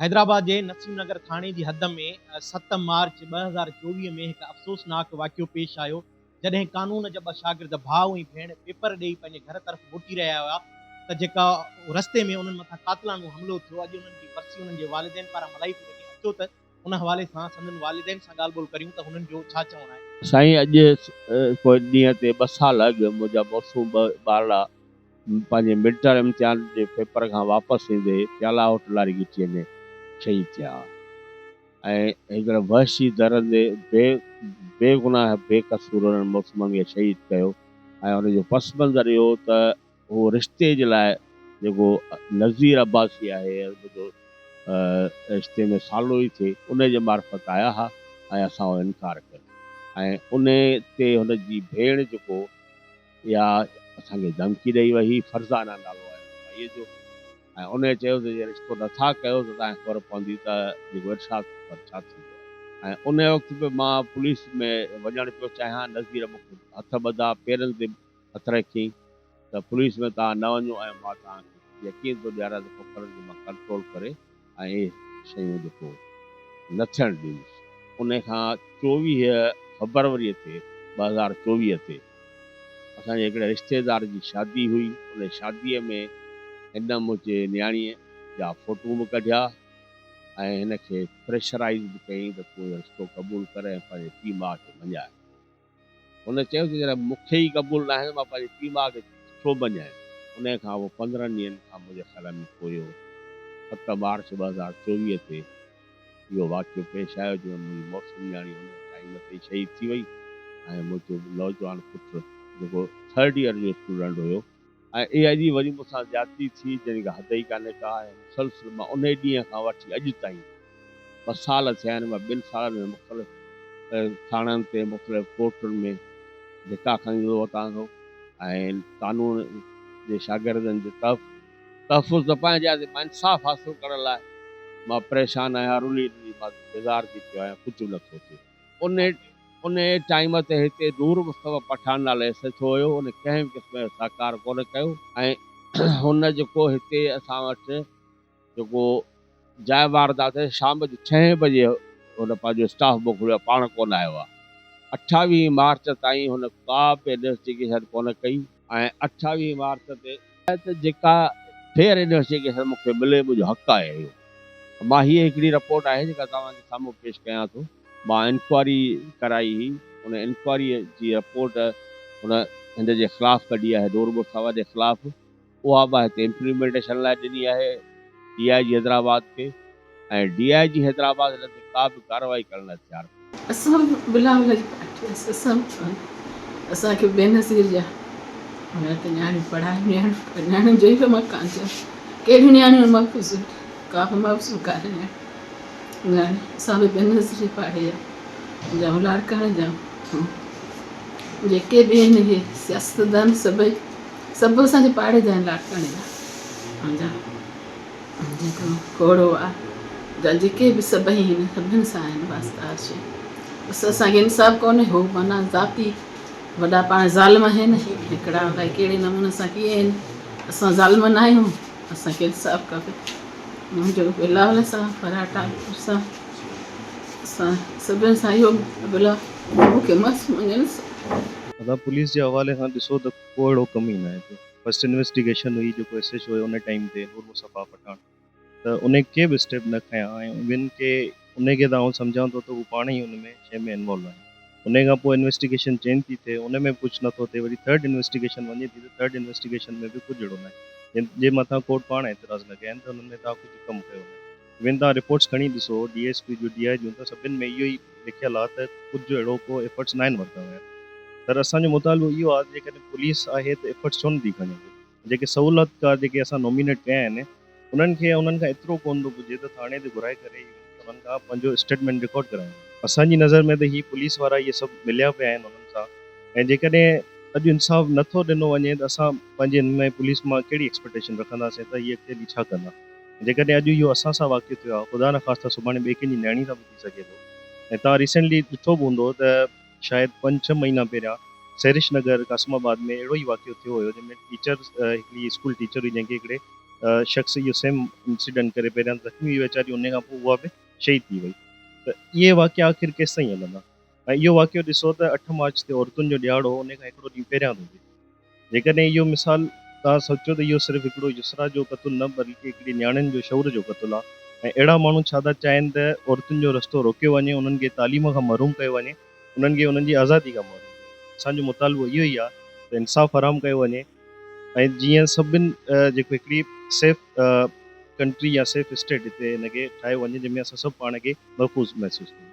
حيدرآباد جي نسيم نگر ٿاڻي جي حد ۾ 7 مارچ 2024 ۾ هڪ افسوسناڪ واقعو پيش آيو، جڏهن قانون جا ٻه شاگرد ڀاء ۽ ڀيڻ پيپر ڏئي پنهنجي گهر طرف موٽي رهيا هيا ته جيڪا رستي ۾ انهن مٿان قاتلاڻو حملو ٿيو، اڄ انهن جي ورسي انهن جي والدين پاران ملهائي پئي وڃي، اچو ته ان حوالي سان سندن والدين سان ڳالهه ٻولهه ڪريون ته هنن جو ڇا چوڻ آهي. سائين اڄ پوئين ڏينهن تي ٻه سال اڳ منهنجا معصوم ٻه ٻارڙا پنهنجي مڊ ٽرم امتحان جي پيپر کان واپس ايندي پيالا هوٽل واري گهٽيء ۾ شهيد ٿيا ۽ هڪڙي وحشي درندي بي بيگناهه بي قصور انهن معصومن کي شهيد ڪيو ۽ ان جو پس منظر اهو ته هو رشتي جي لاء جيڪو نذير عباسي آهي منهنجو رشتي ۾ سالو ئي ٿئي ان جي معرفت آيا ها ۽ اسان اهو انڪار ڪيو ۽ ان تي هن جي ڀيڻ جيڪو اها اسان کي ڌمڪي ڏئي وئي هئي، فرزانه نالو آهي ان مائيء جو ۽ انهيء چيو ته جي رشتو نه ٿا ڪيو ته توهان کي خبر پوندي ته جيڪو ارشاد کوکر ڇا ٿيندو آهي ۽ انهيء وقت به مان پوليس ۾ وڃڻ پيو چاهيان، نذير مون کي هٿ ٻڌا، پيرن تي هٿ رکيائين ته پوليس ۾ توهان نه وڃو ۽ مان توهان کي يقين ٿو ڏياريان ته کوکرن کي مان ڪنٽرول ڪري ۽ اهي شيون جيڪو نه ٿيڻ ڏيندس. انهي کان 24 فبروريء تي 2024 تي اسان جي هڪڙي رشتيدار جي شادي هئي، انهي شاديء ۾ هن منهنجي نياڻيء جا فوٽو به ڪڍيا ۽ هن کي پريشرائيز به ڪيائين ته تون اهو رشتو قبول ڪر ۽ پنهنجي پيء ماء کي مڃاء. هن چيو ته جڏهن مون کي ئي قبول ناهي ته مان پنهنجي پيء ماء کي ڇو مڃايان؟ انهيء کان پوء 15 ڏينهن کان منهنجي خيال ۾ پوء اهو 7 مارچ 2024 تي اهو واقعو پيش آيو جنهن ۾ منهنجي معصوم نياڻي ان ٽائيم تي ئي شهيد ٿي وئي ۽ منهنجو نوجوان پٽ جيڪو ٿرڊ ايئر جو اسٽوڊنٽ هيو ۽ اها ايڏي وڏي مون سان زيادتي ٿي جنهن جي ڪا حد ئي ڪانهي ڪا ۽ مسلسل مان انهي ڏينهن کان وٺي اڄ تائين ٻه سال ٿيا آهن مان ٻن سالن ۾ مختلف ٿاڻن تي مختلف ڪورٽن ۾ ڌڪا کائيندو وتان ٿو ۽ قانون جي شاگردن جي تحفظ ته پنهنجي آهي مان انصاف حاصل ڪرڻ لاء مان پريشان آهيان رلي رلي مان بيزار ٿي پيو آهيان ڪجهه به نٿو ٿئي. انهيء ٽائيم تي هتي نور مصطفيٰ پٺاڻ نالي ايس ايڇ او هيو، ان ڪنهن به قسم جو سهڪار ڪونه ڪيو ۽ هن جيڪو هتي اسان وٽ جيڪو جاء واردات تي شام جو ڇهين بجي هن پنهنجو اسٽاف موڪليو آهي، پاڻ ڪونه آيو آهي. 28 مارچ تائين هن ڪا به انويسٽيگيشن ڪونه ڪئي ۽ 28 مارچ تي ته جيڪا فيئر انويسٽيگيشن مون کي ملي منهنجو حق آهي اهو. مان هيء هڪڙي رپورٽ آهي جيڪا توهان جي سامهون پيش ڪيان ٿو. مان انڪوائري ڪرائي هئي ان انڪوائريء جي رپورٽ هن هن جي خلاف ڪڍي آهي نور مصطفيٰ جي خلاف اها مان هتي امپليمينٽيشن لاء ڏني آهي ڊي I جي حيدرآباد کي ۽ ڊي I جي حيدرآباد هن تي ڪا به ڪارروائي ڪرڻ لاء تيار ڪونهي. اسان به بلاول جي پارٽي آهيون اسان به اسان کي بينظير جا هيا ته نياڻيون پڙهايون نياڻيون نياڻين جو ئي ته مڪان ٿيو ڪهڙيون نياڻيون محفوظ ڪا به محفوظ ڪانه نياڻي نياڻي اسان به بينظير جي پاڙي جا جا لاڙڪاڻي جا جيڪي به آهن اهي سياستدان سڀئي سڀ اسان جي پاڙي جا آهن لاڙڪاڻي جا جا جيڪو کوڙو آ جا جيڪي به سڀئي آهن سڀن سان آهن واسطا هر شي بس اسان کي انصاف ڪونهي هو معنيٰ ذاتي وڏا پاڻ ظالم آهن هڪڙا الائي ڪهڙي نموني سان ڪيئن آهن اسان ظالم نه آهيون اسان کي انصاف کپي منهنجو بلاول سان فرحت ٽالپر سان اسان سڀن سان اهو بلا مون کي مس منهنجو ادا پوليس جي حوالي کان ڏسو ته ڪو اهڙو ڪم ئي ناهي ٿيو. فرسٽ انويسٽيگيشن هئي جيڪو ايس ايڇ او هيو ان ٽائيم تي نور مصطفيٰ پٺاڻ ته انهي ڪي به اسٽيپ نه کنيا ۽ ايون ڪي انهي کي ته آئون سمجهان ٿو ته هو پاڻ ئي ان ۾ شيء ۾ انوالو آهن. انهي کان پوء انويسٽيگيشن چينج ٿي ٿئي ان ۾ به ڪجهه نه ٿو ٿئي وري ٿرڊ انويسٽيگيشن وڃي ٿي ته ٿرڊ انويسٽيگيشن ۾ به ڪجهه اهڙو ناهي جنهن جي مٿان ڪورٽ پاڻ اعتراض لڳايا آهن ته انهن ۾ توهان ڪجهه ڪم ڪيو ناهي. ايون توهان رپورٽس کڻي ڏسو D S P June D I جون ته سڀن ۾ اهو ئي لکيل آهي ته ڪجهه اهڙو ڪو ايفرٽس ناهن ورتا ويا. سر اسان جو مطالبو اهو آهي ته جيڪڏهن پوليس آهي ته ايفرٽس ڇو نٿي کڻي پئي جيڪي سهولتڪار جيڪي اسان نومينيٽ ڪيا آهن انهن کي انهن کان ايترو ڪونه ٿو پڄي ته ٿاڻي تي گهرائي ڪري ايون ڪي انهن کان پنهنجو اسٽيٽمينٽ رڪارڊ ڪرايو وڃي. اسان جي نظر ۾ ته هي پوليس وارا اهي سڀ مليا پيا آهن انهن سان ۽ جيڪڏهن اڄ انصاف نٿو ڏنو وڃي ته اسان پنهنجي هن ۾ پوليس مان ڪهڙي ايڪسپيڪٽيشن رکنداسين ته هي اڳتي هلي ڇا ڪندا. جيڪڏهن اڄ اهو اسان سان واقعو ٿيو آهي خدا نخواسته سڀاڻي ٻئي ڪنهن جي نياڻي سان به ٿي سگهي ٿو ۽ توهان ريسينٽلي ڏٺو به هوندو ته شايد پنج ڇهه مهينا پهريان سحرش نگر قاسم آباد ۾ اهڙو ئي واقعو ٿيو هيو جنهن ۾ ٽيچر هڪڙي اسڪول ٽيچر هئي جنهن کي هڪڙي شخص اهو سيم انسيڊنٽ ڪري پهريان زخمي هئي ويچاري ان کان پوء اها به شهيد ٿي وئي ته اهي واقعا آخر ڪيستائين هلندا ۽ اهو واقعو ڏسو ته اٺ مارچ تي عورتن جو ڏهاڙو هو ان کان هڪڙو ڏينهن پهريان ٿو ٿئي جيڪڏهن اهو مثال توهان سوچيو ته اهو صرف هڪڙو يسرا جو قتل نه بلڪه هڪڙي نياڻين جو شعور جو قتل آهي ۽ اهڙا ماڻهو ڇا ٿا چاهين ته عورتن جو رستو روڪيو وڃي انهن کي تعليم کان محروم ڪيو وڃي انهن کي انهن جي آزادي کان محروم ڪيو وڃي اسان جو مطالبو اهو ئي آهي ته انصاف فراهم ڪيو وڃي ۽ جيئن سڀن جيڪو هڪڙي سيف ڪنٽري يا سيف اسٽيٽ هتي هن کي ٺاهيو وڃي جنهن ۾ اسان سڀ پاڻ کي محفوظ محسوس ڪيون.